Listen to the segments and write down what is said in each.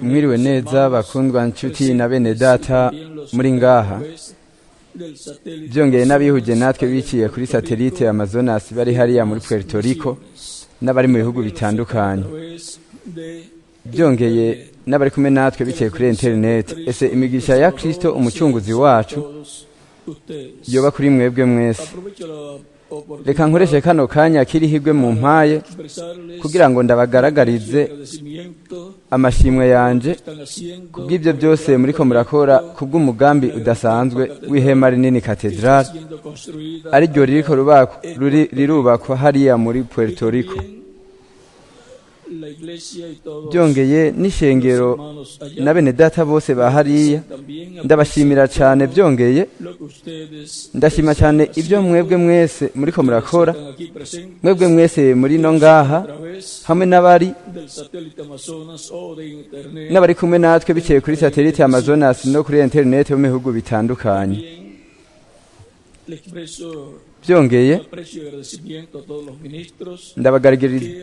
Mwiriwe neza bakundwa nshuti na bene data muri ngaha, byongeye n'abihuje natwe biciye kuri satelite Amazonas bari hariya muri Puerto Rico n'abari mu bihugu bitandukanye, byongeye n'abari kumwe natwe biciye kuri interineti. Ese imigisha ya Kristo umucunguzi wacu yoba kuri mwebwe mwese. Reka nkoreshe kano kanya kirihigwe mu mpaye kugira ngo ndabagaragarize amashimwe yanje kubw'ibyo byose muriko murakora kubw'umugambi udasanzwe w'ihema rinini katedrali ariryo ririko rirubakwa hariya muri Puerto Rico. Byongeye n'ishengero na bene data bose ba hariya ndabashimira cyane. Byongeye ndashima cyane ibyo mwebwe mwese muriko murakora, mwebwe mwese muri no ngaha hamwe n'abari kumwe natwe biciye kuri satelite Amazonas no kuri interineti mu bihugu bitandukanye. Byongeye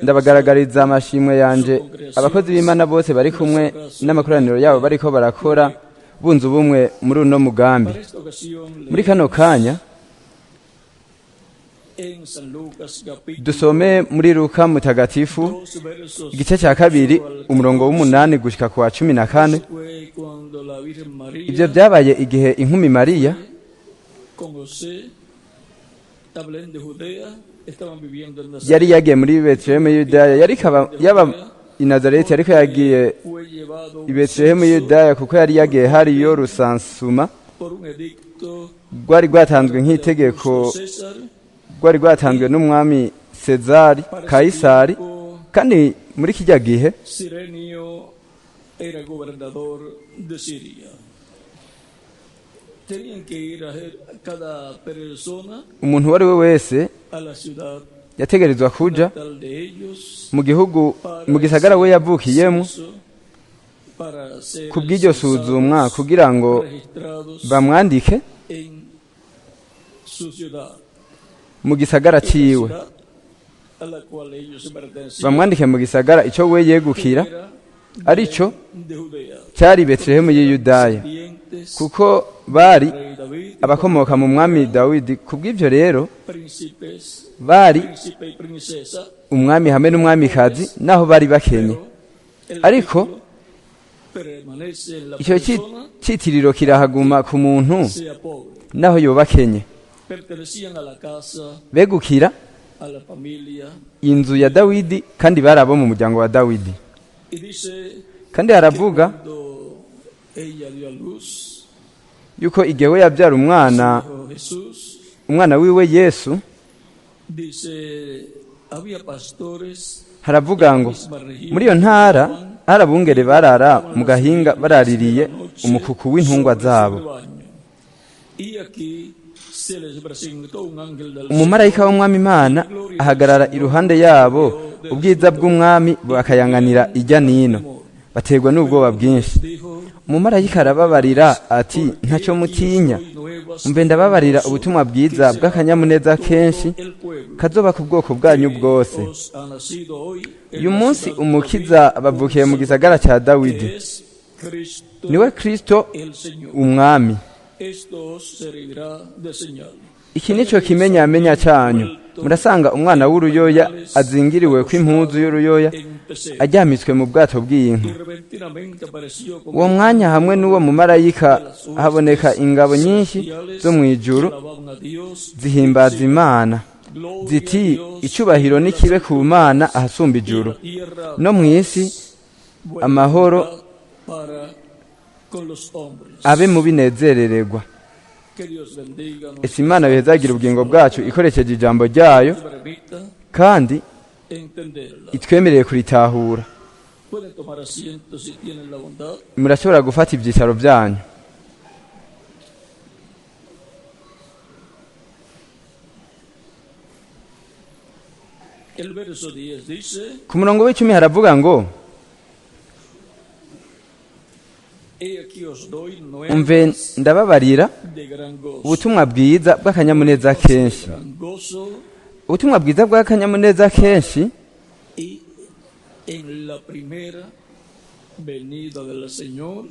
ndabagaragariza amashimwe yanje abakozi b'Imana bose bari kumwe n'amakoraniro yabo bariko barakora bunze ubumwe muri uno mugambi. Muri kano kanya dusome muri Luka mutagatifu igice cya 2 umurongo w'8 gushika ku wa 14. Ibyo byabaye igihe inkumi Mariya yari yagiye muri Betelehemu y'Yudaya, yari yaba i Nazareti, ariko yagiye i Betelehemu y'Yudaya kuko yari yagiye hariyo rusansuma rwari rwatanzwe nk'itegeko, rwari rwatanzwe n'umwami Sezari Kayisari. Kandi muri kijya gihe umuntu uwo ari we wese yategerezwa kuja mu gihugu, mu gisagara we yavukiyemo, kubw'iryo suzumwa kugira ngo bamwandike mu gisagara ciwe, bamwandike mu gisagara ico we yegukira arico cyari Betelehemu y'Yudaya, kuko bari abakomoka mu mwami Dawidi. Kubw'ibyo rero bari umwami hamwe n'umwamikazi naho bari bakenye, ariko icyo cyitiriro kirahaguma ku muntu naho yoba akenye. Begukira inzu ya Dawidi kandi bari abo mu muryango wa Dawidi. Kandi haravuga yuko igihe we yabyara umwana wiwe Yesu, haravuga ngo muri iyo ntara hari abungere barara mu gahinga baraririye umukuku w'intungwa zabo. Umumarayika w'umwami Imana ahagarara iruhande yabo, ubwiza bw'umwami bakayanganira ijya nino, baterwa n'ubwoba bwinshi. Umumarayika arababarira ati ntacyo mutinya, mbe ndababarira ubutumwa bwiza bw'akanyamuneza kenshi kazoba ku bwoko bwanyu bwose. Uyu munsi umukiza bavukiye mu gisagara cya Dawidi, niwe Kristo umwami. Iki nico kimenyamenya cyanyu, murasanga umwana w'uruyoya azingiriwe kw'impuzu y'uruyoya aryamitswe mu bwato bw'inka. Uwo mwanya hamwe n'uwo mumarayika haboneka ingabo nyinshi zo mu ijuru zihimbaza Imana ziti icyubahiro nikibe ku Mana ahasumba ijuru, no mu isi amahoro abe mu binezerererwa. Ese Imana bihezagira ubugingo bwacu ikoresheje ijambo ryayo kandi itwemereye kuritahura. Murashobora gufata ibyicaro byanyu. Ku murongo w'10 haravuga ngo umve ndababarira ubutumwa bwiza bw'akanyamuneza kenshi. Ubutumwa bwiza bw'akanyamuneza kenshi en la primera venida del Señor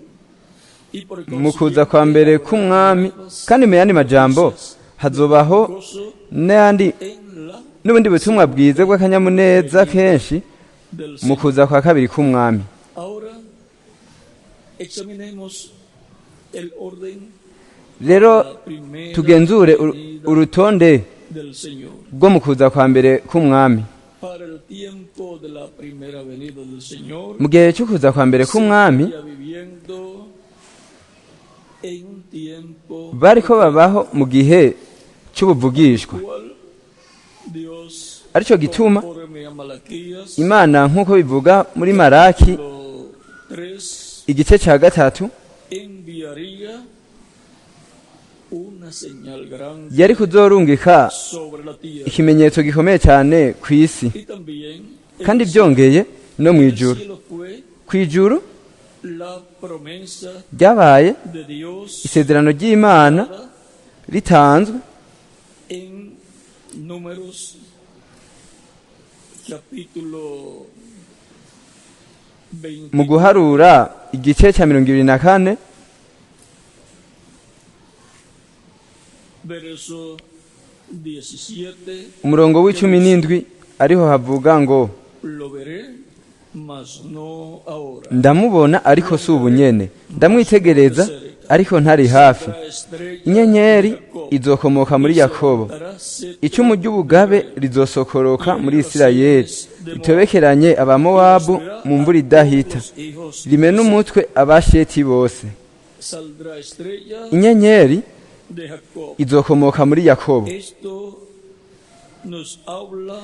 y por Mu kuza kwa mbere k'umwami, kandi mu yandi majambo hazobaho gozo n'ayandi en la n'ubundi butumwa bwiza bw'akanyamuneza kenshi del mu Señor. kuza kwa kabiri k'umwami. Ahora examinemos el orden Rero de la primera tugenzure venida urutonde del Señor. rwo mu kuza kwa mbere k'umwami. Para el tiempo de la primera venida del Señor, Mu gihe cyo kuza kwa mbere k'umwami, ya viviendo en un tiempo bariko babaho mu gihe cy'ubuvugishwa, cual Dios, aricyo gituma conforme a Malaquías, Imana, nk'uko bivuga muri Maraki capítulo 3, igice cya 3, enviaría una señal grande yari kuzorungika sobre la tierra ikimenyetso gikomeye cyane ku isi, y también en kandi el byongeye no mu ijuru. cielo fue Ku ijuru la promesa ryabaye de Dios isezerano ry'Imana dada ritanzwe en Números capítulo 20, mu guharura igice cya 24, verso 17: umurongo w'17, ariho havuga ngo: Lo veré, mas no ahora. Ndamubona ariko si ubu nyene, ndamwitegereza ariko ntari hafi. La estrella Inyenyeri de Jacob izokomoka muri Yakobo, dará cetro icumu ry'ubugabe rizosokoroka muri Isirayeli, ritobekeranye Abamowabu mu mvura idahita, los hijos rimena umutwe Abasheti bose. Saldrá estrella Inyenyeri de Jacob. izokomoka muri Yakobo. Esto nos habla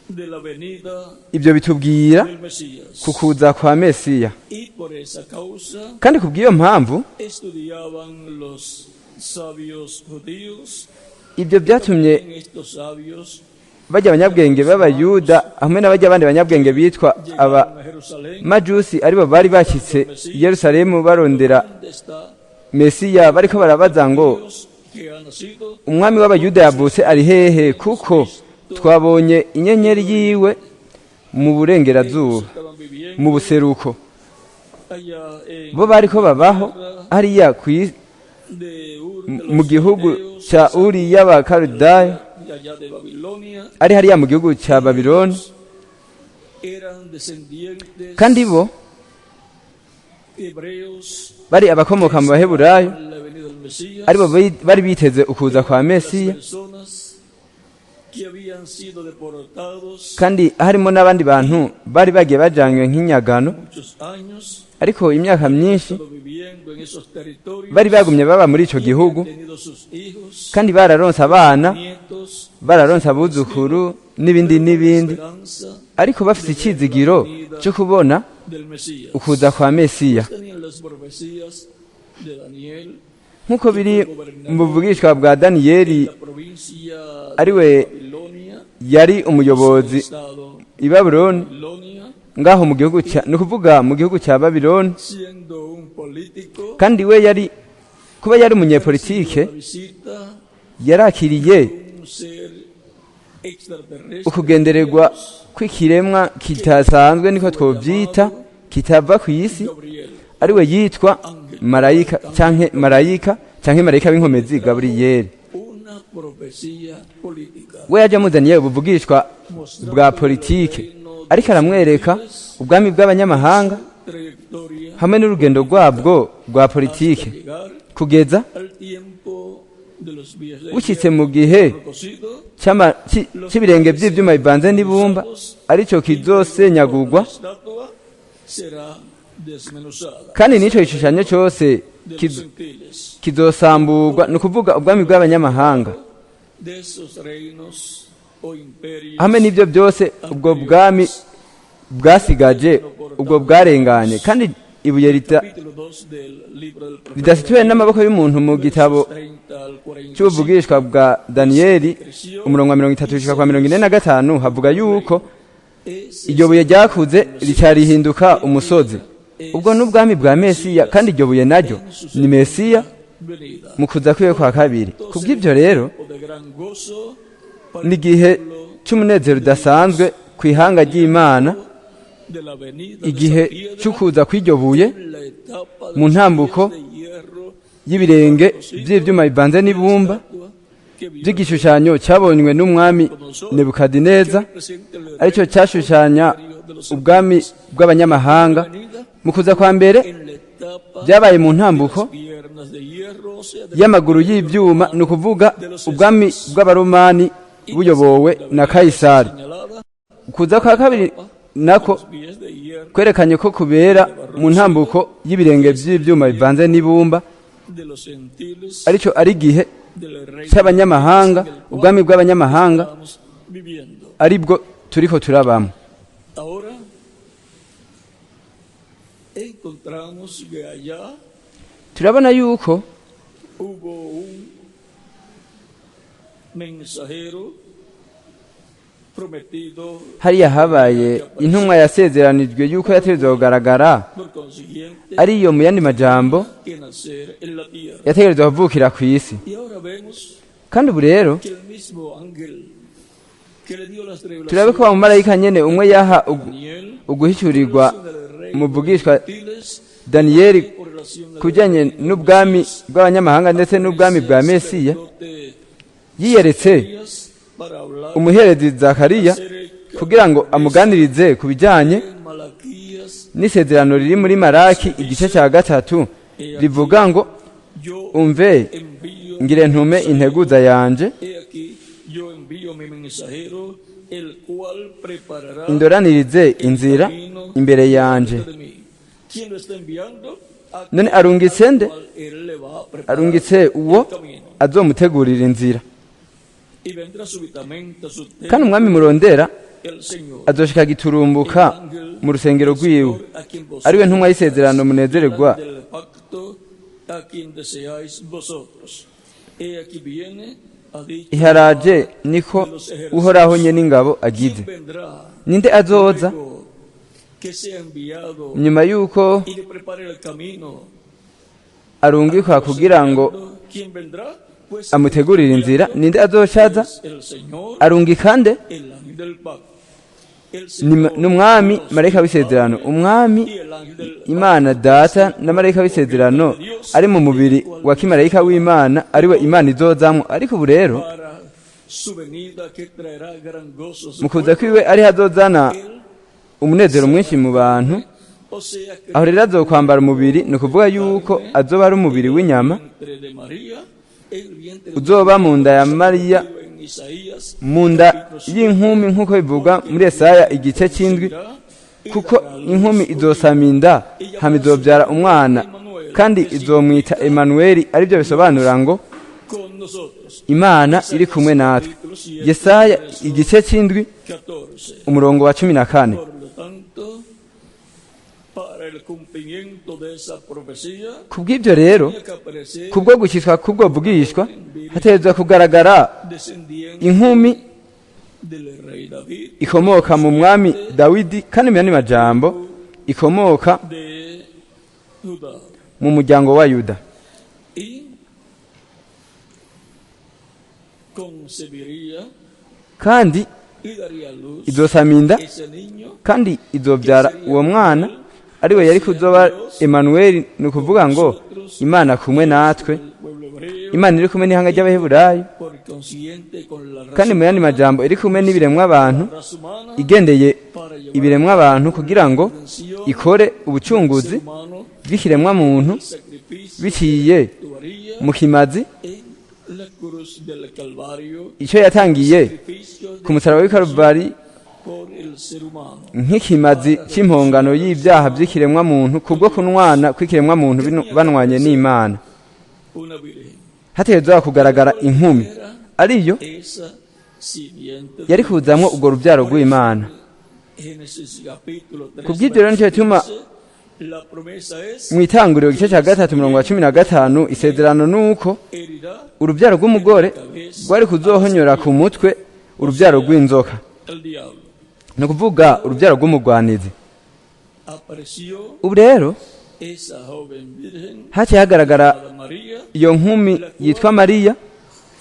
de la venida Ibyo bitubwira del Mesías. ku kuza kwa Mesiya. Y por esa causa Kandi kubw'iyo mpamvu estudiaban los sabios judíos. ibyo byatumye En estos sabios bajya abanyabwenge b'Abayuda hamwe n'abajya abandi banyabwenge bitwa aba llegaron a Jerusalén. Majusi, aribo bari bashyitse i Yerusalemu barondera ¿Dónde está Mesiya, bariko barabaza ngo: Dios que ha nacido? Umwami w'Abayuda yavutse ari hehe? Kuko twabonye inyenyeri yiwe mu burengerazuba, Estaban viviendo mu buseruko. allá en Bo bariko babaho hariya de Ur de mu los gihugu Caldeos, cya Uri y'Abakarudayo, y allá de Babilonia, ari hariya mu gihugu cya Babiloni. Eran descendientes Kandi bo hebreos bari abakomoka mu Baheburayo, la venida del Mesías, aribo bari biteze ukuza kwa las Mesiya, personas que habían sido deportados kandi harimo n'abandi bantu bari bagiye bajanywe nk'inyagano, muchos años, ariko imyaka myinshi estado viviendo en esos territorios, bari bagumye baba muri ico y gihugu, habían tenido sus hijos, kandi bararonse abana, nietos, bararonse abuzukuru n'ibindi n'ibindi, esperanza ariko bafite icyizigiro cyo kubona del Mesías. ukuza kwa Mesiya, Tenían las profecías de Daniel, nk'uko biri mu buvugishwa bwa Daniyeli, la provincia de ariwe Babilonia, yari umuyobozi estado i Babuloni, Babilonia, ngaho mu gihugu cya, ni ukuvuga mu gihugu cya Babiloni. Siendo un político, Kandi we yari kuba yari umunyepolitike, la visita yarakiriye un ser extraterrestre ukugendererwa kw'ikiremwa kitasanzwe, niko twovyita, kitava ku isi, Gabriel, ariwe yitwa marayika canke marayika w'inkomezi Gaburiyeli. Una profecía política, We yaje amuzaniye ubuvugishwa bwa politike, ariko aramwereka ubwami bw'abanyamahanga trayectoria hamwe n'urugendo rwabwo rwa politike, llegar kugeza al tiempo de los pies de bushitse mu gihe hierro cocido, c'ibirenge vy'ivyuma bivanze n'ibumba, arico kizosenyagurwa, la estatua será desmenuzada kandi n'ico gishushanyo cose de los gentiles, kizosamburwa, ni ukuvuga ubwami bw'abanyamahanga de esos reinos o imperios hamwe n'ibyo byose ubwo bwami bwasigaje, ubwo bwarenganye, kandi ibuye Capítulo 2 del libro del profeta ridasituwe n'amaboko y'umuntu. Mu gitabo 30 al 45, cy'ubuvugishwa bwa Daniyeli, umurongo wa 30 gushika kwa 45, havuga yuko es iryo buye ryakuze ricarihinduka umusozi. Ubwo n'ubwami bwa Mesiya, kandi iryo buye naryo ni Mesiya venida mu kuza kwiwe kwa kabiri. Kubw'ibyo rero o de gran gozo para ni igihe cy'umunezero udasanzwe ku ihanga ry'Imana. de la venida de Igihe esa piedra cy'ukuza kw'iryo buye en la etapa de mu los ntambuko pies de hierro y'ibirenge by'ibyuma bivanze n'ibumba estatua que vio by'igishushanyo cyabonywe n'umwami Nebukadineza, presente el aricyo cyashushanya ubwami bw'abanyamahanga. Mu kuza kwa mbere en la etapa byabaye mu ntambuko piernas de hierro, o sea, de y'amaguru y'ibyuma, ni ukuvuga ubwami bw'Abaromani buyobowe na Kayisari. señalada Ukuza kwa kabiri nako pies de hierro kwerekanye ko kubera mu ntambuko y'ibirenge by'ibyuma bivanze n'ibumba, de los gentiles aricyo ari igihe del reino cy'abanyamahanga, ubwami bw'abanyamahanga, que estamos viviendo. aribwo turiko turabamo. Ahora encontramos que allá Turabona yuko hubo un mensajero prometido, hariya habaye intumwa yasezeranijwe yuko yategerezwa kugaragara, por consiguiente, ariyo mu yandi majambo que nacer en la tierra. yategerezwa kuvukira ku isi. Y ahora vemos Kandi ubu rero que el mismo ángel que le dio las turabe ko revelaciones wa mumarayika nyene umwe yaha a Daniel, uguhishurirwa del reino umuvugishwa de los gentiles, Daniyeli con relación al kujyanye n'ubwami bw'abanyamahanga ndetse n'ubwami bwa Mesiya, sacerdote yiyeretse Elías para hablar umuherezi Zakariya acerca kugira ngo amuganirize ku bijyanye de Malaquías. n'isezerano riri muri Maraki igice cya 3 rivuga ngo: Yo "Umve, envío, ngire ntume integuza yanje he aquí, yo envío mi mensajero, el cual preparará indoranirize inzira imbere yanje." de mí. ¿Quién lo está enviando? Aquel None arungitse nde? al cual él le va a preparar Arungitse uwo el camino. azomutegurira inzira. Y vendrá súbitamente a su Kandi templo umwami murondera el Señor, azoshika giturumbuka mu rusengero rwiwe, a quien vosotros, ariwe ntumwa y'isezerano munezererwa. del pacto, a quien deseáis vosotros. He aquí viene, ha dicho "Iharaje, niko Uhoraho nye n'ingabo agize." ¿Quién vendrá Ninde azoza luego que sea enviado nyuma y'uko y le prepare el camino? arungikwa kugira ngo ¿Quién vendrá? Pues amutegurire inzira? Ninde azocaza? es el Señor, Arungika nde? el ángel del pacto. El Ni Señor n'umwami marayika w'isezerano, umwami y el ángel del Imana Data na marayika w'isezerano ari mu mubiri wa kimarayika w'Imana, ariwe Imana izozamwo. Ariko ubu rero para su venida que traerá gran gozo a su mu kuza pueblo, kwiwe ariho azozana él, umunezero mwinshi mu bantu. o sea que Aho rero azokwambara umubiri, ni ukuvuga yuko azoba ari umubiri w'inyama vientre de María, el vientre de uzoba mu nda ya Mariya, en Isaías mu nda y'inkumi, nk'uko bivugwa muri Yesaya igice 7: "Kuko inkumi izosama inda, hama izobyara umwana, kandi izomwita Emanuweli", aribyo bisobanura ngo con nosotros. Imana iri kumwe natwe. Yesaya igice 7, 14. umurongo wa 14. Por lo tanto, para el cumplimiento de esa profecía, Kubw'ibyo rero, tenía que aparecer kubwo gushyitswa kubwo bwishwa, hategerezwa kugaragara descendiente inkumi del rey David, ikomoka mu mwami Dawidi, kandi mu yandi majambo ikomoka de Judá. mu muryango wa Yuda. Y concebiría Kandi y daría a luz izosama inda, ese niño kandi izobyara uwo mwana, ariwe yari kuzoba Emanuweli, ni ukuvuga ngo Imana kumwe natwe, del pueblo hebreo, Imana iri kumwe n'ihanga ry'Abaheburayo, por consiguiente con la raza, kandi mu yandi majambo iri kumwe n'ibiremwa abantu, raza humana, igendeye para llevar ibiremwa abantu kugira ngo ikore ubucunguzi ser humano bw'ikiremwa muntu sacrificio biciye actuaría mu kimazi en la cruz del Calvario, icyo yatangiye sacrificio de ku musaraba w'i Karuvari por el ser humano. nk'ikimazi cy'impongano y'ibyaha by'ikiremwa muntu kubwo kunwana kw'ikiremwa muntu banwanye n'Imana. Una virgen. Hategerezwa kugaragara inkumi ariyo Esa simiente de yari kuzamwo urwo rubyaro rw'Imana. Génesis capítulo 3, Kubw'ibyo rero nicyo gituma la promesa es mu Itanguriro igice cya 3 umurongo wa 15, isezerano ni uko herirá urubyaro rw'umugore rwari kuzohonyora ku mutwe urubyaro rw'inzoka, el diablo. ni ukuvuga urubyaro rw'umugwanizi. Apareció Ubu rero esa joven virgen haciye hagaragara llamada María, iyo nkumi yitwa Mariya,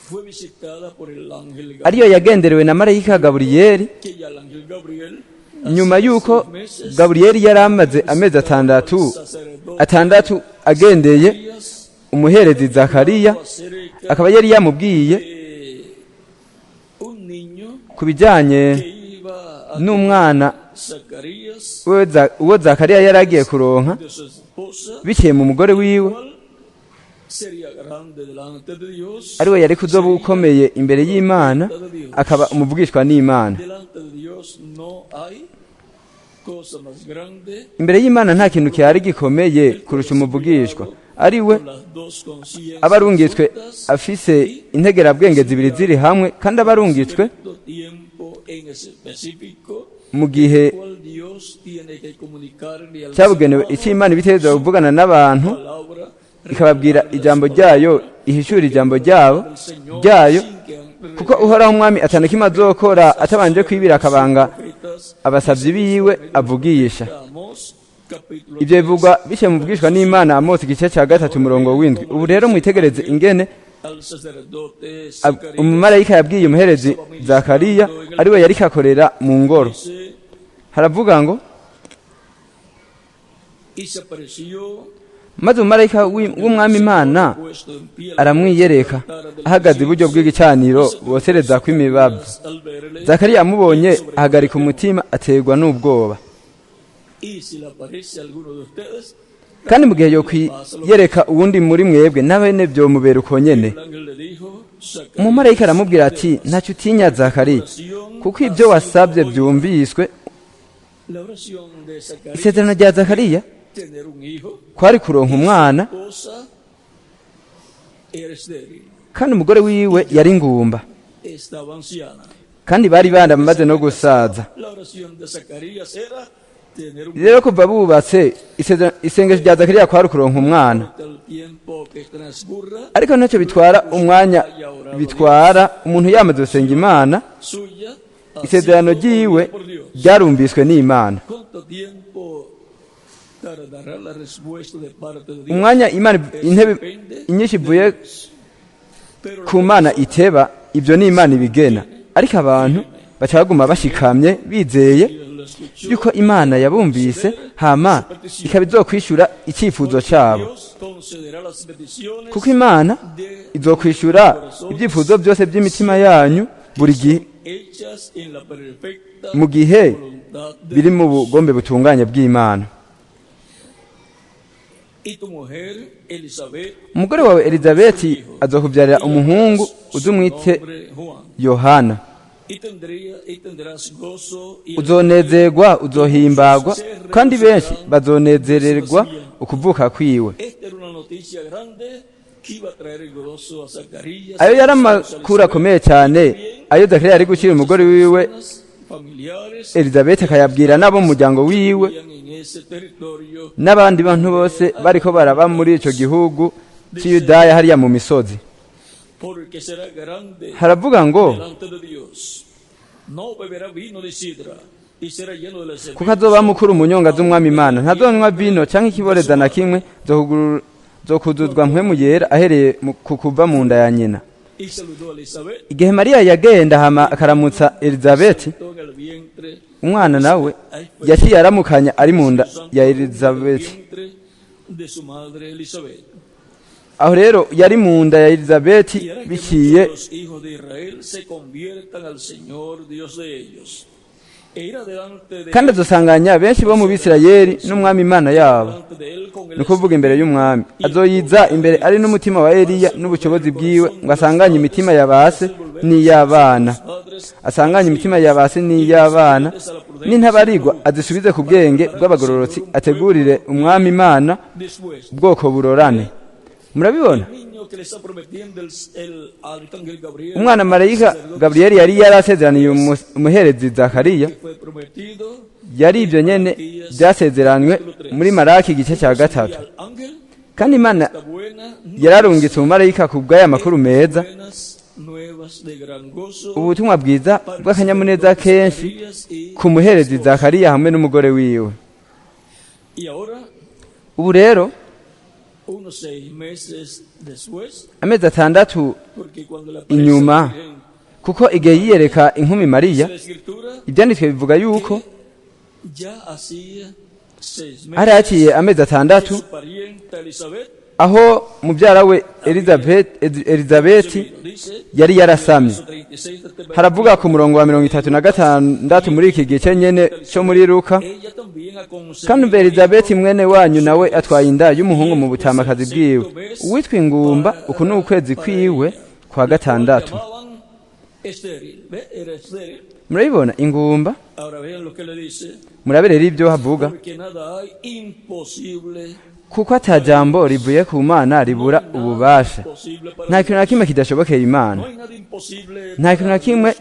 fue visitada por el ángel Gabriel, ariyo yagenderewe na marayika Gaburiyeli, que ya el ángel Gabriel Nyuma y'uko Gaburiyeli yari amaze amezi 6 agendeye umuherezi Zakariya, akaba yari yamubwiye ku bijyanye n'umwana uwo Zakariya yari agiye kuronka biciye mu mugore wiwe, ariwe yari kuzoba ukomeye imbere y'Imana, akaba umuvugishwa n'Imana. Imbere y'Imana nta kintu cyari gikomeye kurusha umuvugishwa, ariwe aba arungitswe afise integerabwenge zibiri ziri hamwe, kandi aba arungitswe mu gihe cyabugenewe icyo Imana ibitekereza kuvugana n'abantu, ikababwira ijambo ryayo, ihishura ijambo ryayo, kuko Uhoraho Umwami atanakimwe azokora atabanje kwibira akabanga abasabyi biwe avugisha. Ibyo bivugwa biciye mu bwishwa n'Imana Amosi igice cya 3 umurongo w'7. Ubu rero mwitegereze ingene umumarayika yabwiye umuherezi Zakariya, ariwe yari kakorera mu ngoro. Haravuga ngo: maze umumarayika w'Umwami Imana aramwiyereka ahagaze iburyo bw'igicaniro bosereza kw'imibavu. Zakariya amubonye ahagarika umutima, aterwa n'ubwoba. Kandi mu gihe yokwiyereka uwundi muri mwebwe, nabene byomubera uko nyene. Umumarayika aramubwira ati: ntacyo utinya Zakariya, kuko ibyo wasabye byumviswe. Isezerano rya Zakariya kwari kuronka umwana, kandi umugore wiwe yari ingumba, kandi bari baramaze no gusaza. Rero kuva bubatse, isengesho rya Zakariya kwari kuronka umwana, ariko ntacyo bitwara umwanya bitwara umuntu yamaze gusenga Imana. Isezerano ryiwe ryarumviswe n'Imana. Umwanya Imana intebe inyinshi ivuye ku Mana iteba, ibyo ni Imana ibigena, ariko abantu baca baguma bashikamye bizeye yuko Imana yabumvise, hama ikaba izokwishura icyifuzo cyabo, kuko Imana izokwishura ibyifuzo byose by'imitima yanyu buri gihe mu gihe biri mu bugombe butunganye bw'Imana. Umugore wawe Elizabeti azokubyarira umuhungu, uzumwite Yohana. Uzonezerwa, uzohimbagwa, kandi benshi bazonezererwa ukuvuka kwiwe. Ayo yari amakuru akomeye cyane ayo Zakariya yari gushyira umugore wiwe Elizabeti, akayabwira n'abo mu muryango wiwe n'abandi bantu bose bariko baraba muri ico gihugu cy'Yudaya hariya mu misozi. Haravuga ngo: kuko azoba mukuru mu nyonga z'Umwami Imana, ntazonywa vino canke ikiboreza na kimwe, zokuzuzwa mpwemu yera ahereye ku kuva mu nda ya nyina. Igihe Mariya yagenda hama akaramutsa Elizabeti, umwana nawe yaciye aramukanya ari mu nda ya Elizabeti. Aho rero yari mu nda ya Elizabeti biciye kandi azosanganya benshi bo mu Bisirayeli n'Umwami Imana yabo, ni ukuvuga imbere y'Umwami. Azoyiza imbere ari n'umutima wa Eliya n'ubushobozi bwiwe, ngo asanganye imitima ya base n'iy'abana, asanganye imitima ya base n'iy'abana, n'intabarigwa azisubize ku bwenge bw'abagororotsi, ategurire Umwami Imana ubwoko burorane. Murabibona, umwana marayika Gaburiyeli yari yarasezeraniye umuherezi Zakariya yari ibyo nyene byasezeranywe muri Maraki igice cya 3. Kandi Imana yararungitse umumarayika ku bw'aya makuru meza, ubutumwa bwiza bw'akanyamuneza kenshi ku muherezi Zakariya hamwe n'umugore wiwe. Ubu rero amezi 6 inyuma, kuko igihe yiyereka inkumi Mariya, ibyanditswe bivuga yuko Hari haciye amezi 6 aho mubyara we Elizabeti yari yarasamye. Haravuga ku murongo wa 36 muri iki gice nyene cyo muri Luka: kandi Elizabeti mwene wanyu nawe atwaye inda y'umuhungu mu butamakazi bwiwe, uwitwa ingumba, uku ni ukwezi kwiwe kwa 6. Murabibona ingumba? Murabe rero ibyo havuga: kuko atajambo rivuye ku Mana ribura ububasha. Nta kintu na kimwe kidashobokeye Imana, nta kintu na kimwe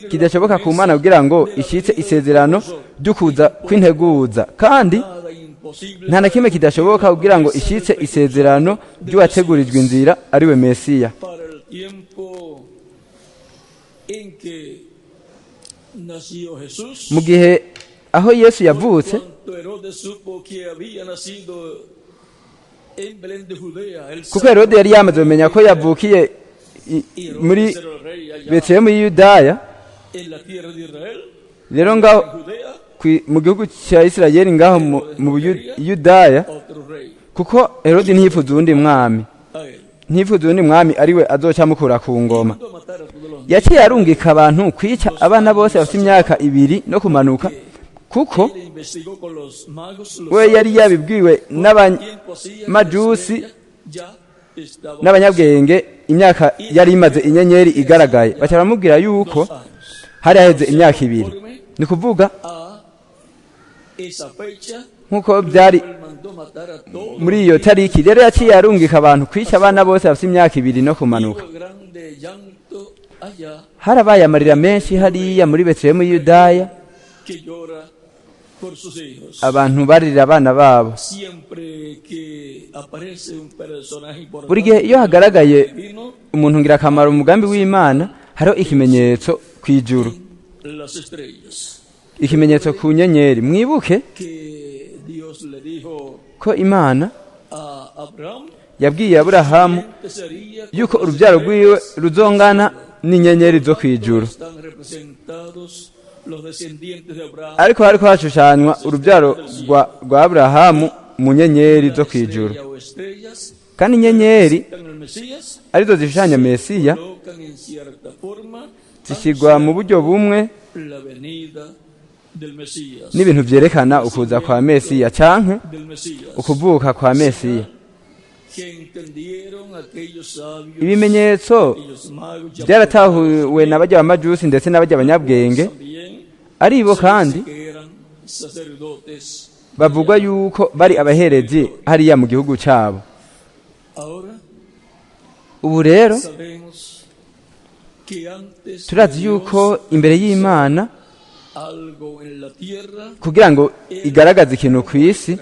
kidashoboka ku Mana kugira ngo ishitse isezerano ry'ukuza kw'integuza, kandi nta na kimwe kidashoboka kugira ngo ishitse isezerano ry'uwategurijwe inzira, ariwe Mesiya. Mu gihe aho Yesu yavutse, kuko Herode yari yamaze kumenya ko yavukiye muri Betelehemu y'Yudaya, rero ngaho mu gihugu cya Isirayeli, ngaho mu Yudaya, kuko Herode ntiyifuza uwundi mwami, ntiyifuza uwundi mwami ariwe azoca amukura ku ngoma. Yaciye arungika abantu kwica abana bose bafite imyaka 2 no kumanuka, kuko we yari yabibwiwe n'abamajusi n'abanyabwenge imyaka yari imaze inyenyeri igaragaye, baca baramubwira yuko hari haheze imyaka 2. Ni kuvuga nk'uko byari muri iyo tariki. Rero yaciye arungika abantu kwica abana bose bafite imyaka 2 no kumanuka. Harabaye amarira menshi hariya muri Betelehemu y'Yudaya, abantu barira abana babo. Buri gihe iyo hagaragaye umuntu ngirakamaro mu mugambi w'Imana, hariho ikimenyetso ku ijuru, ikimenyetso ku nyenyeri. Mwibuke ko Imana yabwiye Aburahamu yuko urubyaro rwiwe ruzongana n'inyenyeri zo ku ijuru, ariko hariko hashushanywa urubyaro rwa Aburahamu mu nyenyeri zo ku ijuru, kandi inyenyeri arizo zishushanya Mesiya zishyirwa mu buryo bumwe n'ibintu vyerekana ukuza kwa Mesiya canke ukuvuka kwa Mesiya. Ibimenyetso byaratahuwe n'abajya b'amajusi ndetse n'abajya abanyabwenge, aribo kandi bavugwa yuko bari abaherezi hariya mu gihugu cyabo. Ubu rero turazi yuko imbere y'Imana, kugira ngo igaragaze ikintu ku isi,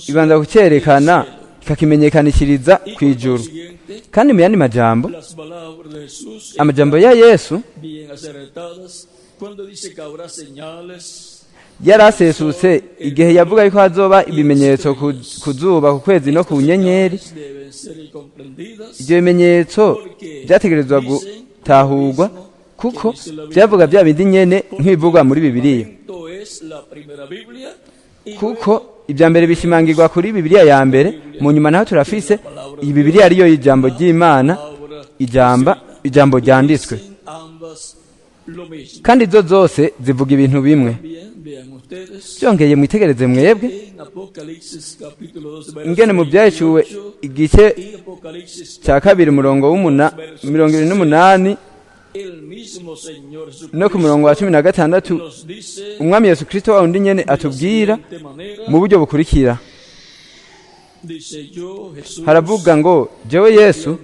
ibanza kucyerekana ikakimenyekanishiriza ku ijuru. Kandi mu yandi majambo, amajambo ya Yesu yarasesutse igihe yavuga yuko hazoba ibimenyetso ku zuba, ku kwezi no ku nyenyeri. Ibyo bimenyetso byategerezwa gutahurwa, kuko byavuga bya bindi nyene nk'ibivugwa muri Bibiliya, kuko ibya mbere bishimangirwa kuri Bibiliya ya mbere, mu nyuma naho turafise iyi Bibiliya ariyo ijambo ry'Imana, ijambo ryanditswe, kandi izo zose zivuga ibintu bimwe. Byongeye mwitegereze mwebwe ingene mu Byahishuwe igice cya 2 umurongo 28 no ku murongo wa 16, Umwami Yesu Kristo wa undi nyene atubwira mu buryo bukurikira. Haravuga ngo: jewe Yesu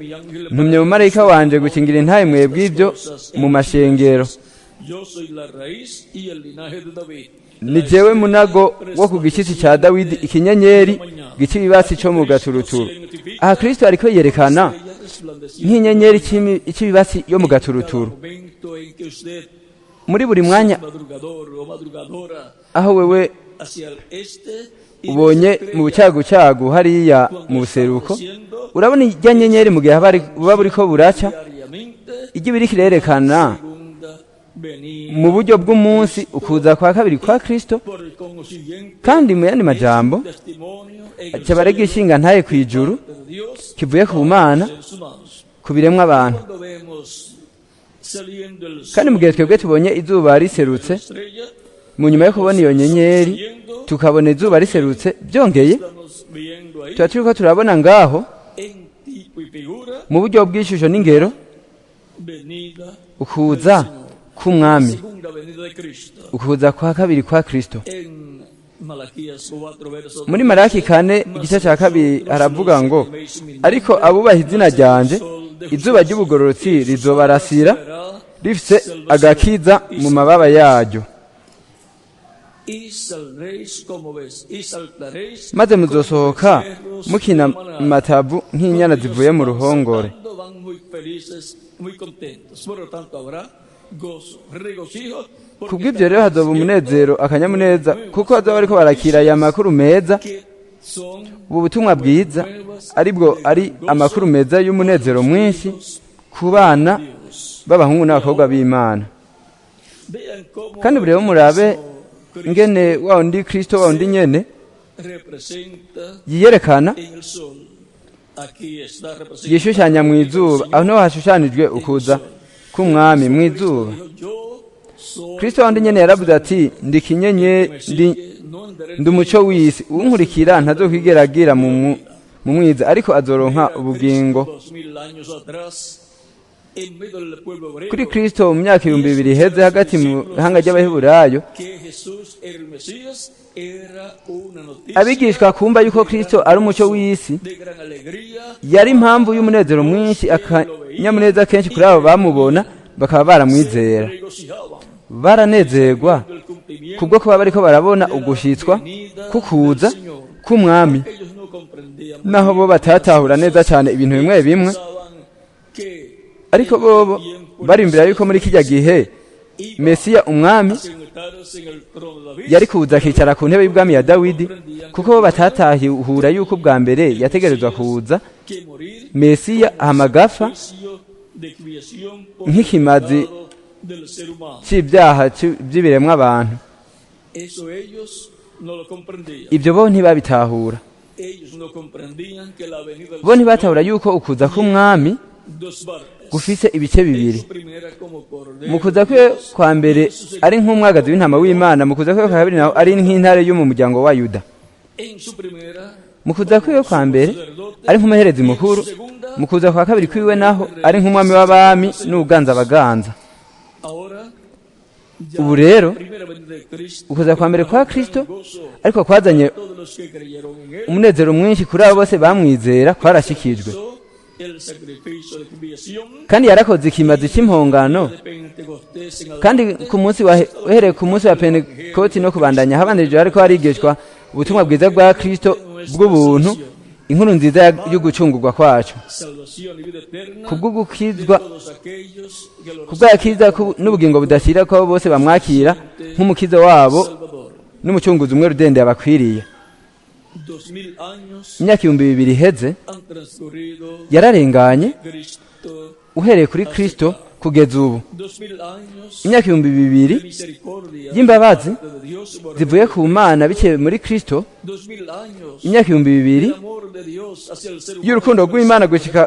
ntumye umumarayika wanje gukingira intahe mwebwe ibyo mu mashengero. Ni jewe munago wo ku gishyitsi cya Dawidi, ikinyenyeri gica ibibasi cyo mu gaturuturu. Aha Kristo ariko yerekana nk'inyenyeri cy'ibibasi yo mu gaturuturu. Muri buri mwanya aho wewe ubonye mu bucyagucyagu hariya mu buseruko, urabona ijya nyenyeri mu gihe buba buriko buraca, ijya ibiriko irerekana venida mu buryo bw'umunsi ukuza kwa kabiri kwa Kristo. Por el consiguiente, Kandi mu yandi majambo, testimonio en el aca barega ishinga ntaye kw'ijuru de Dios kivuye ku Mana seres humanos. ku biremwa abantu. Cuando vemos saliendo el Kandi mu gihe twebwe tubonye izuba riserutse, estrella, mu nyuma yo kubona iyo nyenyeri tukabona izuba riserutse, byongeye estamos viendo ahí tuba turiko turabona ngaho en tipo y figura mu buryo bw'ishusho n'ingero venida, ukuza k'umwami, segunda venida de Cristo. ukuza kwa kabiri kwa Kristo. En Malaquías 4 versos Muri Maraki 4 igice cya 2 haravuga ngo: "Ariko abubaha izina ryanje, izuba ry'ubugororotsi rizobarasira rifise agakiza mu mababa yaryo, y saldréis como ves y saltaréis maze muzosohoka mukina matavu nk'inyana zivuye mu ruhongore." Saltando van muy felices, muy contentos. Por lo tanto habrá gozo, regocijo, porque Kubw'ibyo rero hazoba umunezero, akanyamuneza, kuko bazoba bariko barakira aya makuru meza, que son ubu butumwa bwiza aribwo ari amakuru meza y'umunezero mwinshi ku bana Dios. b'abahungu n'abakobwa b'Imana. Vean cómo Kandi ubu rero murabe ingene wa wundi Kristo, wa wundi nyene, representa yiyerekana, en el sol. Aquí está representado. yishushanya mu izuba. Aho niho hashushanijwe ukuza k'umwami mu izuba. Dijo, yo soy Kristo wa wundi nyene yaravuze ati: "Ndi kinyenye, ndi no andaré ndi umuco w'isi. Unkurikira ntazokwigera agira mu mwiza, ariko azoronka ubugingo." 2000 años atrás en medio del pueblo hebreo Kuri Kristo mu myaka 2000 iheze hagati mu ihanga ry'Abaheburayo, que Jesús era el Mesías era una noticia abigishwa kumva yuko Kristo ari umuco w'isi de gran alegría. yari impamvu y'umunezero mwinshi, akanyamuneza kenshi kuri abo bamubona bakaba baramwizera. Regocijaban Baranezerwa del cumplimiento. kubwo kuba bariko barabona ugushitswa kukuza k'umwami, Ellos no comprendían, naho bo batatahura neza cyane ibintu bimwe bimwe, pensaban que ariko bobo barimbira yuko muri kijya gihe Mesiya umwami sentarse en el trono de David yari kuza akicara ku ntebe y'ubwami ya Dawidi, kuko bo batatahura yuko ubwa mbere yategerezwa kuza que morir Mesiya hamagafa juicio de expiación por el nk'ikimazi pecado del ser humano. c'ibyaha by'ibiremwa abantu. Eso ellos no lo comprendían. Ibyo bo ntibabitahura. Ellos no comprendían que la venida del Bo ntibatahura yuko ukuza k'umwami dos partes. gufise ibice bibiri. Su primera como cordero Mu kuza kwe kwa mbere ari nk'umwagazi w'intama w'Imana, mu kuza kwe kwa kabiri naho ari nk'intare yo mu muryango wa Yuda. En su primera Mu kuza kwiwe kwa mbere ari nk'umuherezi mukuru, mu kuza kwa kabiri kwiwe naho ari nk'umwami w'abami n'uganza abaganza. Ahora ya Ubu rero primera venida de Cristo ukuza kwa mbere kwa Kristo gozo ariko kwazanye todos los que creyeron en él umunezero mwinshi kuri abo bose bamwizera kwarashikijwe. hizo el sacrificio de expiación Kandi yarakoze ikimazi cy'impongano, de Pentecostés en kandi ku munsi wa uhereye ku munsi wa Pentekoti no kubandanya habandanije hariko harigishwa ubutumwa bwiza bwa Kristo bw'ubuntu, inkuru nziza y'ugucungurwa kwacu salvación y vida eterna kubw'ugukizwa, todos aquellos que lo kubw'agakiza n'ubugingo budashira ko bose bamwakira nk'umukiza wabo Salvador. n'umucunguzi umwe rudende yabakwiriye. 2000 años Imyaka 2000 iheze han transcurrido yararenganye Cristo, uhereye kuri Kristo kugeza ubu. 2000 años Imyaka 2000 de misericordia y'imbabazi de Dios por zivuye ku Mana biciye muri Kristo, 2000 años imyaka 2000 el amor de Dios hacia el ser humano y'urukundo rw'Imana gushika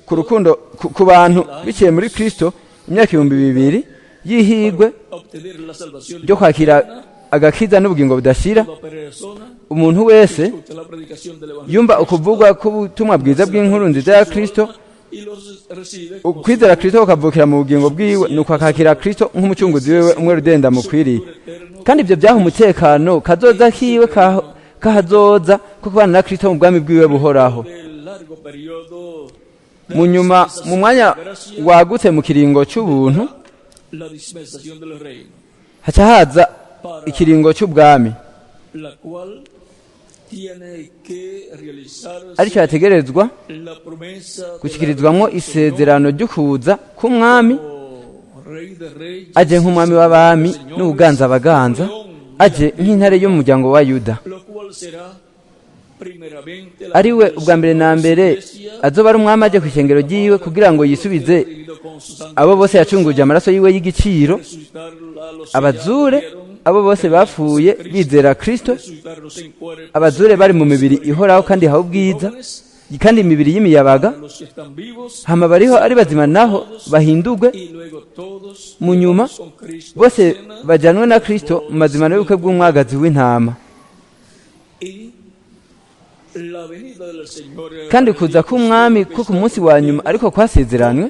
ku rukundo ku bantu biciye muri Kristo, imyaka 2000 y'ihigwe obtener la salvación ryo kwakira agakiza n'ubugingo budashira. toda persona Umuntu wese escucha la predicación del evangelio yumva ukuvugwa k'ubutumwa bwiza bw'inkuru nziza ya Kristo, y los recibe como ukwizera Kristo kukavukira mu bugingo bwiwe, nuko akakira Kristo nk'umucunguzi wiwe umwe rudenda mukwiriye. Kandi ibyo byaha umutekano kazoza kiwe kahazoza ko kubana na Kristo mu bwami bwiwe buhoraho. del largo periodo de Mu nyuma mu mwanya wagutse mu kiringo c'ubuntu la dispensación del reino haca haza ikiringo c'ubwami, la cual tiene que realizarse aricyo hategerezwa la promesa de gushikirizwamwo isezerano ry'ukuza k'umwami la rey de reyes aje nk'umwami w'abami n'ubuganza abaganza, aje nk'intare y'umuryango wa Yuda, lo cual será Ari we ubwa mbere na mbere azoba ari umwami aje ku ishengero ryiwe kugira ngo yisubize abo bose yacunguje amaraso yiwe y'igiciro, abazure abo bose bapfuye bizera Kristo, abazure bari mu mibiri ihoraho kandi ihawe ubwiza, kandi imibiri y'imiyabaga, hama bariho ari bazima naho bahindurwe, mu nyuma bose bajyanwe na Kristo mu mazimano y'ubukwe bw'umwagazi w'intama. Kandi kuza k'umwami ko ku munsi wa nyuma ariko kwasezeranywe,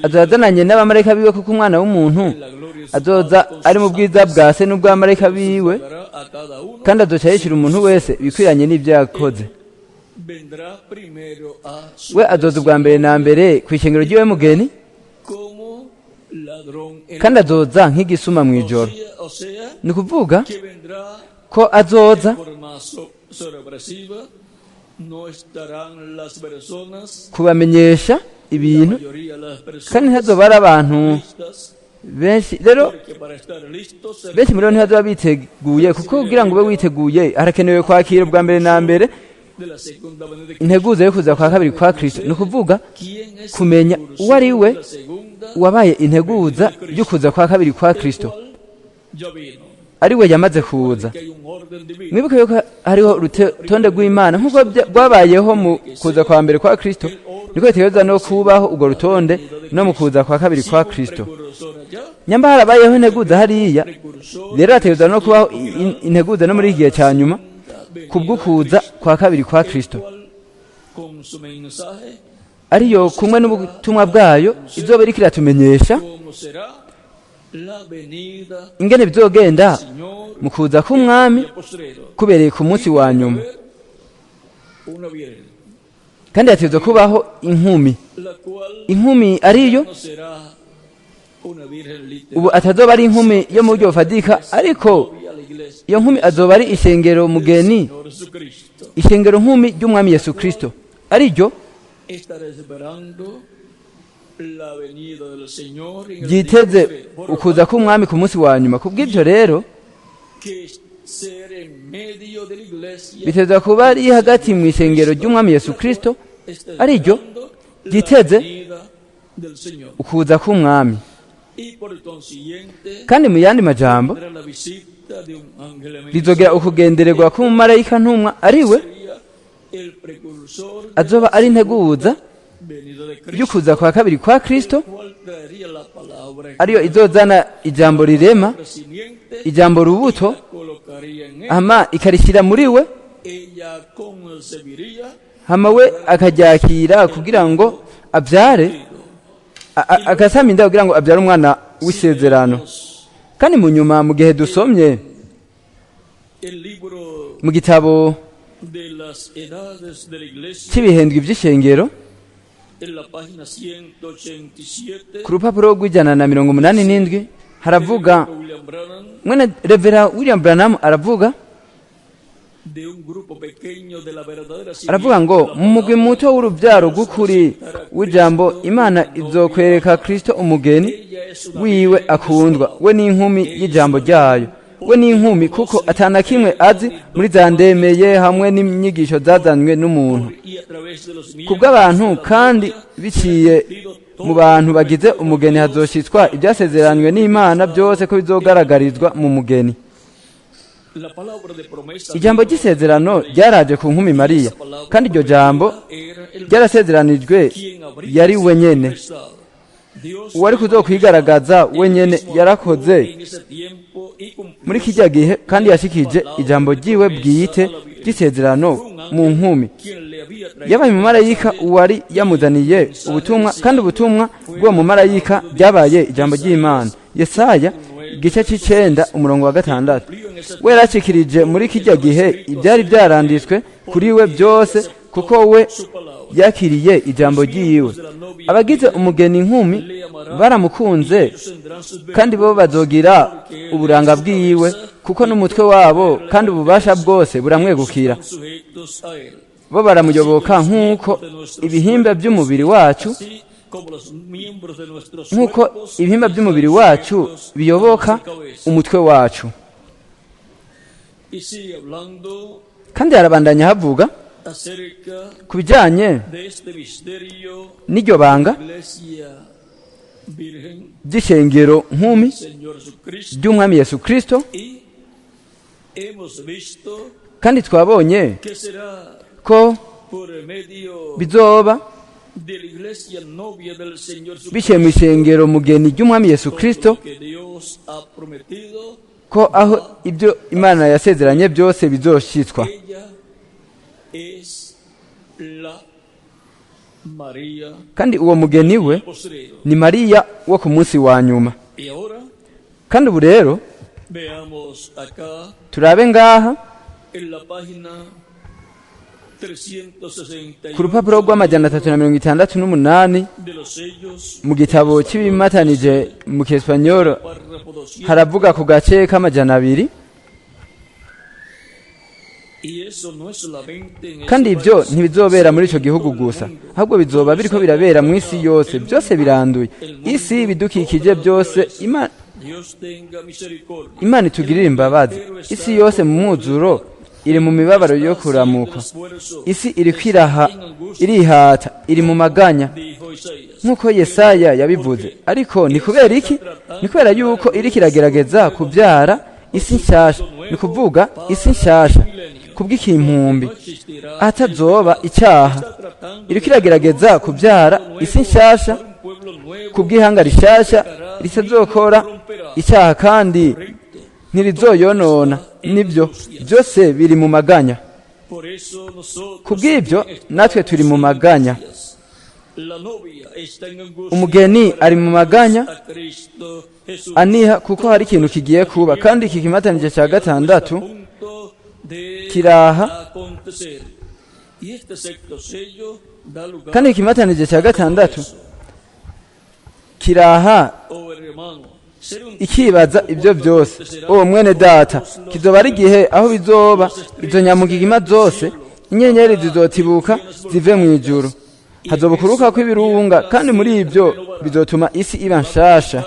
azazananye n'abamarayika biwe, kuko umwana w'umuntu azoza ari mu bwiza bwa se n'ubw'abamarayika biwe, kandi azoca yishyura umuntu wese ibikwiranye n'ibyo yakoze. We azoza ubwa mbere na mbere ku ishengero ry'iwe mugeni, kandi azoza nk'igisuma mu ijoro. Ni ukuvuga ko azoza kubamenyesha ibintu, kandi ntihazoba ari abantu benshi. Rero benshi muri bo ntibazoba biteguye, kuko kugira ngo ube witeguye harakenewe kwakira ubwa mbere na mbere integuza yo kuza kwa kabiri kwa Kristo. Ni ukuvuga kumenya uwo ari we wabaye integuza yo kuza kwa kabiri kwa Kristo, ari we yamaze kuza. Mwibuke yuko hariho urutonde rw'Imana nk'uko rwabayeho mu kuza kwa mbere kwa Kristo, niko bitegerezwa no kubaho urwo rutonde no mu kuza kwa kabiri kwa Kristo. Nyamba harabayeho integuza hariya, rero hategerezwa no kubaho integuza no muri iki gihe cya nyuma kubw'ukuza kwa kabiri kwa Kristo, ariyo kumwe n'ubutumwa bwayo izoba iriko iratumenyesha ingene bizogenda mu kuza k'umwami kubereye ku munsi wa nyuma. Kandi hategerezwa kubaho inkumi, inkumi ariyo ubu atazoba ari inkumi yo mu buryo bufatika, ariko iyo nkumi azoba ari ishengero mugeni, ishengero nkumi ry'umwami Yesu Kristo, ariryo ryiteze ukuza k'umwami ku munsi wa nyuma. Kubw'ibyo rero biteza kuba ari hagati mu ishengero ry'umwami Yesu Kristo, ariryo ryiteze ukuza k'umwami. Kandi mu yandi majambo rizogera ukugendererwa k'umumarayika ntumwa, ari we azoba ari integuza y'ukuza kwa kabiri kwa Kristo, ariyo izozana ijambo rirema, ijambo rubuto, hama ikarishyira muri we, hama we akaryakira kugira ngo abyare, agasama inda kugira ngo abyare umwana w'isezerano. Kandi mu nyuma mu gihe dusomye mu gitabo cy'ibihindwi by'ishengero ku rupapuro rw'187 haravuga mwene Revera William Branham aravuga ngo mu mugwi muto w'urubyaro rw'ukuri w'ijambo Imana izokwereka Kristo umugeni wiwe akundwa, we n'inkumi y'ijambo ryayo, we n'inkumi kuko atana kimwe azi muri za ndemeye hamwe n'inyigisho zazanywe n'umuntu kubw'abantu, kandi biciye mu bantu bagize umugeni hazoshitswa ibyasezeranywe n'Imana byose ko bizogaragarizwa mu mugeni. Ijambo ry'isezerano ryaraje ku nkumi Mariya, kandi iryo jambo ryarasezeranijwe yari wenyene uwari kuzokwigaragaza wenyene. Yarakoze muri kijya gihe kandi yashikije ijambo ryiwe bwite ry'isezerano mu nkumi. Yabaye umumarayika uwari yamuzaniye ubutumwa, kandi ubutumwa bw'uwo mumarayika byabaye ijambo ry'Imana. Yesaya igice c'9 umurongo wa 6. We yarashikirije muri kijya gihe ibyari byaranditswe kuri we byose, kuko we yakiriye ijambo ryiwe. Abagize umugeni inkumi baramukunze, kandi bo bazogira uburanga bwiwe, kuko n'umutwe wabo kandi ububasha bwose buramwegukira. Bo baramuyoboka nk'uko ibihimba by'umubiri wacu nk'uko ibihimba by'umubiri wacu biyoboka umutwe wacu. Kandi harabandanya havuga acerca ku bijyanye de este misterio n'iryo banga Iglesia Virgen ry'ishengero nkumi Señor Jesucristo ry'umwami Yesu Kristo. y hemos visto Kandi twabonye que será ko por medio bizoba de la iglesia novia del Señor biciye mu Jesucristo ishengero mugeni ry'umwami Yesu todo Kristo lo que Dios ha prometido. ko aho ibyo Imana yasezeranye byose bizoshitswa. Ella es la María Kandi uwo mugeni we postrero. ni Mariya wo ku munsi wa nyuma. Y ahora Kandi ubu rero veamos acá turabe ngaha en la página 368 ku rupapuro rw'368 de los sellos mu gitabo cy'ibimatanije mu Kiespanyolo párrafo 200. haravuga ku gace k'amajana 2. Y eso no es solamente en Kandi ese ibyo país, ntibizobera muri ico sino en gihugu todo el gusa, mundo. ahubwo bizoba biriko birabera mu isi yose. Byose biranduye, isi, ibidukikije byose. Dios tenga misericordia. Imana itugirire imbabazi. Isi yose mu mwuzuro iri mu mibabaro yo kuramukwa. Isi iri kwiraha, irihata, iri mu maganya, Dijo Isaías. nk'uko Yesaya yabivuze. Ariko ni kubera iki? Ni kubera yuko iriko iragerageza kubyara isi nshasha, ni kuvuga isi nshasha kubw'ikimpumbi No existirá atazoba icyaha. Está tratando Iriko iragerageza kubyara isi nshasha de un pueblo nuevo kubw'ihanga rishasha ritazokora icyaha kandi correcto. ntirizoyonona. Nibyo, byose biri mu maganya. Por eso nosotros Kubw'ibyo también natwe turi mu estamos en maganya. angustias. La novia está en angustia Umugeni ari mu maganya a Cristo Jesús. aniha kuko hari ikintu kigiye kuba. Kandi iki kimatanije cya gatandatu Está a punto de kiraha. acontecer. Y este sexto sello da lugar Kandi iki kimatanije cya gatandatu a eso. kiraha Oh, hermano, ser un ikibaza ibyo byose. Uwo mwene data, kizoba ari igihe aho bizoba izo nyamugigima zose, inyenyeri zizotibuka zive mu ijuru, hazoba ukuruka kw'ibirunga, kandi muri ibyo bizotuma isi iba nshasha.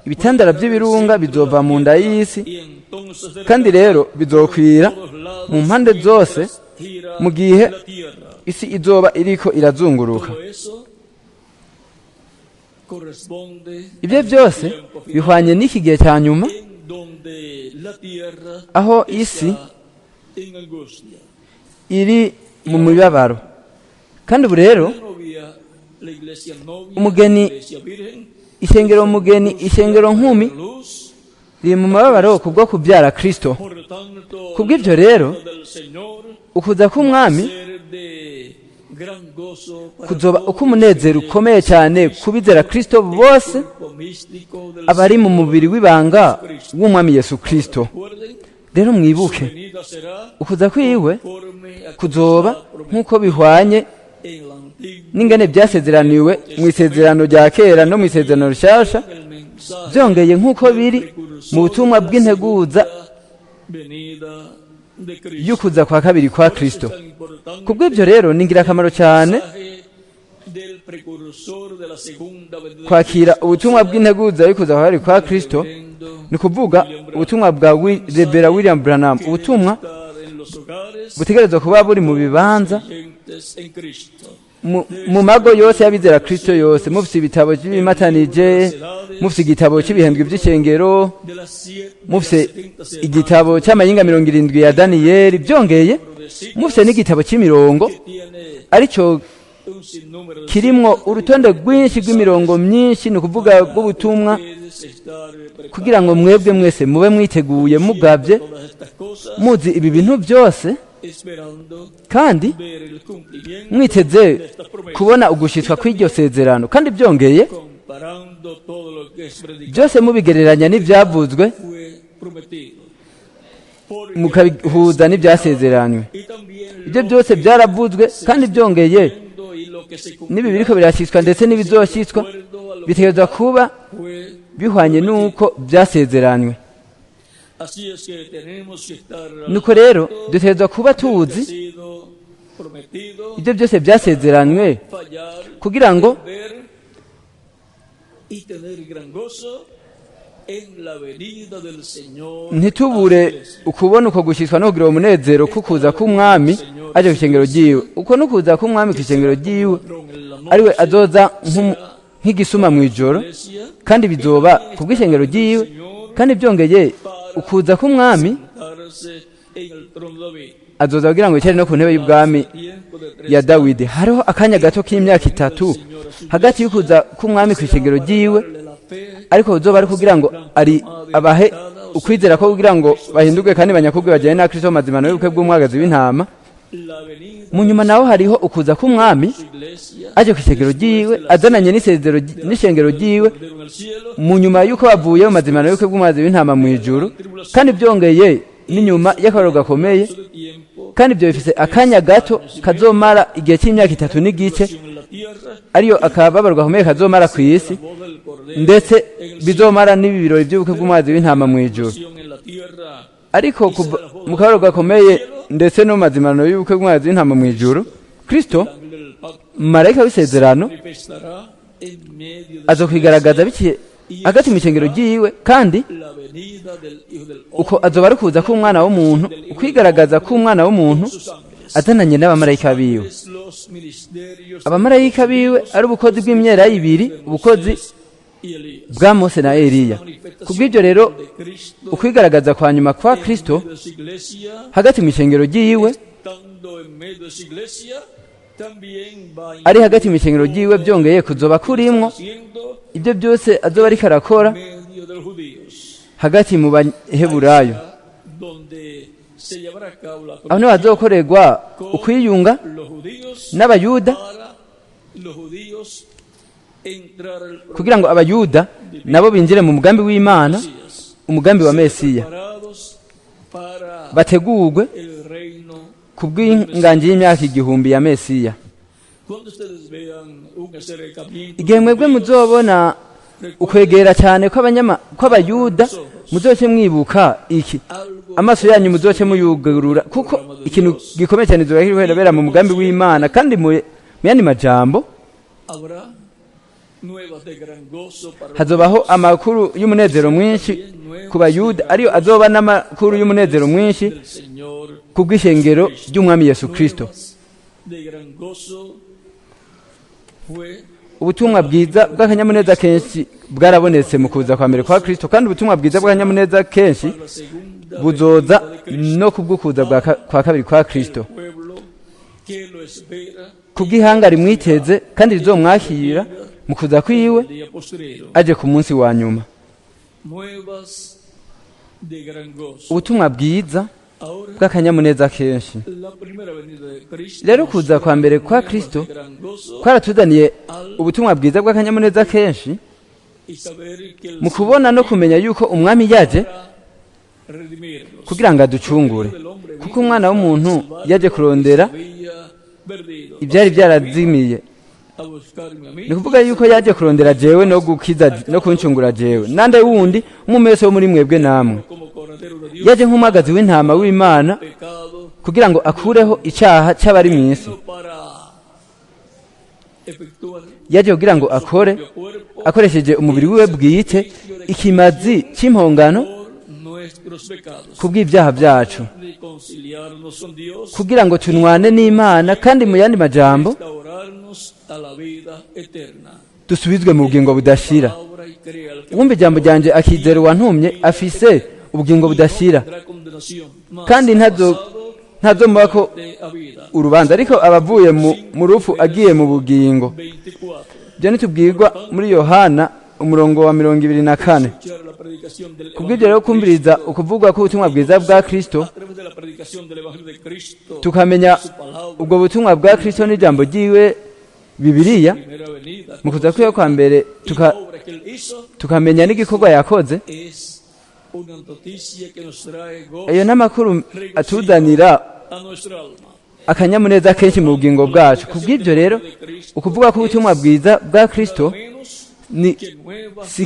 Ibitandara by'ibirunga bizova mu nda y'isi, y entonces de kandi rero bizokwira todos lados mu mpande zose gira mu gihe la tierra. isi izoba iriko irazunguruka. Todo eso corresponde Ibyo byose bihwanye n'iki gihe cya nyuma en donde la tierra aho isi está en angustia. iri mu mibabaro. Kandi ubu rero La novia, la iglesia novia, Umugeni, la iglesia virgen, ishengero mugeni, ishengero nkumi luz, riri mu mababaro kubwo kubyara Kristo. por lo tanto, Kubw'ibyo rero la del Señor ukuza k'umwami ser de gran gozo para kuzoba todos uko umunezero ukomeye cyane kubizera Kristo bose el cuerpo místico del abari mu mubiri w'ibanga w'umwami Yesu Kristo. Recuerden, Rero mwibuke, venida será ukuza kwiwe conforme a como kuzoba está prometido nk'uko bihwanye en el Antiguo n'ingene byasezeraniwe mu isezerano rya kera no mu isezerano rishasha, en el mensaje byongeye nk'uko biri mu butumwa bw'integuza venida de Cristo. y'ukuza kwa kabiri kwa Kristo. Por eso es tan importante Kubw'ibyo rero ni ingirakamaro cyane el mensaje del precursor de la segunda venida de kwakira Cristo, ubutumwa bw'integuza y'ukuza kwa kabiri kwa Kristo, reverendo ni ukuvuga ubutumwa bwa Revera William Branham, ubutumwa estar en los hogares butegerezwa kuba buri mu bibanza creyentes en Cristo. mu mago yose y'abizera Kristo yose. Mufise ibitabo by'ibimatanije, mufise igitabo cy'ibihembwe by'ishengero, De las siete, de mufise las 70 semanas igitabo cy'amayinga 70 ya Daniyeli, byongeye mufise n'igitabo cy'imirongo que tiene aricyo un sinnúmero de kirimwo urutonde rwinshi rw'imirongo myinshi, ni ukuvuga rw'ubutumwa, ustedes estar preparados kugira ngo mwebwe mwese mube mwiteguye mugabye todas estas cosas, muzi ibi bintu byose, esperando kandi ver el cumplimiento mwiteze de estas promesas, kubona ugushitswa kw'iryo sezerano. Kandi byongeye comparando todo lo que es predicado byose mubigereranya n'ibyavuzwe, fue prometido. Porque mukabihuza n'ibyasezeranywe. y también Ibyo lo byose que byaravuzwe, kandi byongeye y lo que se n'ibi biriko birashyitswa ndetse n'ibizoshyitswa bitegerezwa kuba fue bihwanye n'uko byasezeranywe. Así es que tenemos que estar Nuko rero dutegerezwa kuba tuzi ha sido prometido ibyo byose byasezeranywe fallar kugira ngo ver y tener gran gozo Ntitubure ukubona uko gushyitswa no kugira uwo munezero kukuza k'umwami aje ku ishengero ryiwe. Uko nukuza k'umwami ku ishengero ryiwe, ariwe azoza nk'igisuma mu ijoro, kandi bizoba ku bw'ishengero ryiwe. Kandi byongeye, ukuza k'umwami azoza kugira ngo yicare no ku ntebe y'ubwami ya Dawidi. Hariho akanya gato k'imyaka 3 hagati y'ukuza k'umwami ku ishengero ryiwe, ariko uzoba ari kugira ngo ari abahe ukwizera ko kugira ngo bahinduke kandi banyakubwe bajyane na Kristo mazimano y'ubukwe bw'umwagazi w'intama. Mu nyuma naho hariho ukuza k'umwami aje ku ishengero ryiwe, azananye n'isezero n'ishengero ryiwe, mu nyuma y'uko bavuye mu mazimano y'ubukwe bw'umwagazi w'intama mu ijuru, kandi byongeye n'inyuma y'akababaro gakomeye. Kandi ibyo bifise akanya gato kazomara igihe cy'imyaka 3 n'igice, ariyo akababaro gakomeye kazomara ku isi, ndetse bizomara n'ibi birori by'ubukwe bw'umwagazi w'intama mu ijuru. Ariko mu kababaro gakomeye ndetse no mu mazimano y'ubukwe bw'umwagazi w'intama mu ijuru, Kristo, marayika w'isezerano, azokwigaragaza biciye hagati mu ishengero ryiwe. Kandi uko azoba ari kuza k'umwana w'umuntu, ukwigaragaza k'umwana w'umuntu azananye n'abamarayika biwe. Abamarayika biwe ari ubukozi bw'imyera ibiri, ubukozi bwa Mose na Eliya. Kubw'ibyo rero, ukwigaragaza kwa nyuma kwa Kristo hagati mu ishengero ryiwe, ari hagati mu ishengero ryiwe, byongeye kuzoba kurimwo ibyo byose azoba ariko arakora hagati mu Baheburayo. Aho niho hazokorerwa ukwiyunga n'Abayuda, kugira ngo Abayuda nabo binjire mu mugambi w'Imana, umugambi wa Mesiya, bategurwe ku bw'inganji y'imyaka 1000 ya Mesiya. Igihe mwebwe muzobona ukwegera cyane kw'Abayuda, muzoce mwibuka iki, amaso yanyu muzoce muyugurura, kuko ikintu gikomeye cyane kizoba kiriko kirabera mu mugambi w'Imana. Kandi mu yandi majambo, hazobaho amakuru y'umunezero mwinshi ku Bayuda, ariyo azoba n'amakuru y'umunezero mwinshi ku bw'ishengero ry'umwami Yesu Kristo. Ubutumwa bwiza bw'akanyamuneza kenshi bwarabonetse mu kuza kwa mbere kwa Kristo, kandi ubutumwa bwiza bw'akanyamuneza kenshi buzoza no kubw'ukuza kwa kabiri kwa Kristo, kubw'ihanga rimwiteze kandi rizomwakira mu kuza kwiwe aje ku munsi wa nyuma. Ubutumwa bwiza bw'akanyamuneza kenshi. Rero kuza kwa mbere kwa Kristo kwaratuzaniye ubutumwa bwiza bw'akanyamuneza kenshi, mu kubona no kumenya yuko umwami yaje kugira ngo aducungure, kuko umwana w'umuntu yaje kurondera ibyari byarazimiye. Ni kuvuga yuko yaje kurondera jewe no gukiza no kuncungura jewe nande wundi umwe wese wo muri mwebwe namwe. Yaje nk'umwagazi w'intama w'Imana kugira ngo akureho icyaha cy'abari mu isi. Yaje kugira ngo akore akoresheje umubiri wiwe bwite ikimazi cy'impongano kubw'ibyaha byacu, kugira ngo tunwane n'Imana, kandi mu yandi majambo dusubizwe mu bugingo budashira. Uwumva ijambo ryanje akizera uwantumye afise ubugingo budashira, kandi ntazomubako urubanza, ariko abavuye mu rupfu agiye mu bugingo. Ibyo ntitubwirwa muri Yohana umurongo wa 24. Kubw'ibyo rero, kumviriza ukuvugwa k'ubutumwa bwiza bwa Kristo, tukamenya ubwo butumwa bwa Kristo n'ijambo ryiwe Bibiliya, mu kuza kwiwe kwa mbere tukamenya n'igikorwa yakoze. Ayo n'amakuru atuzanira akanyamuneza kenshi mu bugingo bwacu. Kubw'ibyo rero, ukuvuga k'ubutumwa bwiza bwa Kristo ni si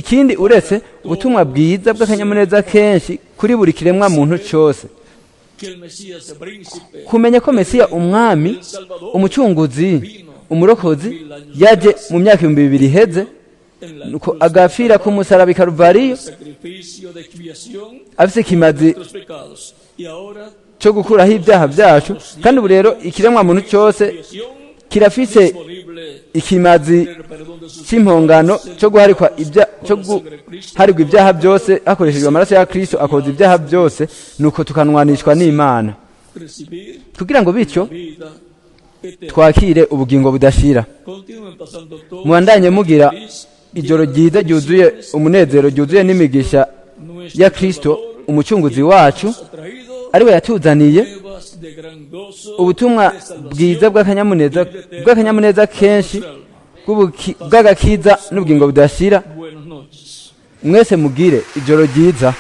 ikindi uretse ubutumwa bwiza bw'akanyamuneza kenshi kuri buri kiremwa muntu cyose. Kumenya ko Mesiya umwami, umucunguzi, umurokozi yaje mu myaka 2000 iheze, en la Nuko cruz agapfira ku musaraba i Karuvariyo, sacrificio de expiación afise ikimazi nuestros pecados. Y ahora cyo gukuraho ibyaha byacu. Kandi ubu rero ikiremwa muntu cyose expiación kirafise disponible ikimazi el perdón de sus cy'impongano cyo guharikwa ibya cyo guharigwa ibyaha byose hakoreshejwe amaraso ya Kristo, akoza ibyaha byose, nuko tukanwanishwa n'Imana, recibir kugira ngo bityo vida eterna. twakire ubugingo budashira. Continúen pasando todos Mubandanye mugira feliz ijoro ryiza ryuzuye umunezero, ryuzuye n'imigisha nuestro ya Kristo Salvador umucunguzi wacu, ha traído ariwe yatuzaniye nuevas de gran gozo ubutumwa de salvación bwiza bw'akanyamuneza kenshi bw'agakiza n'ubugingo budashira. Buenas noches. Mwese mugire ijoro ryiza.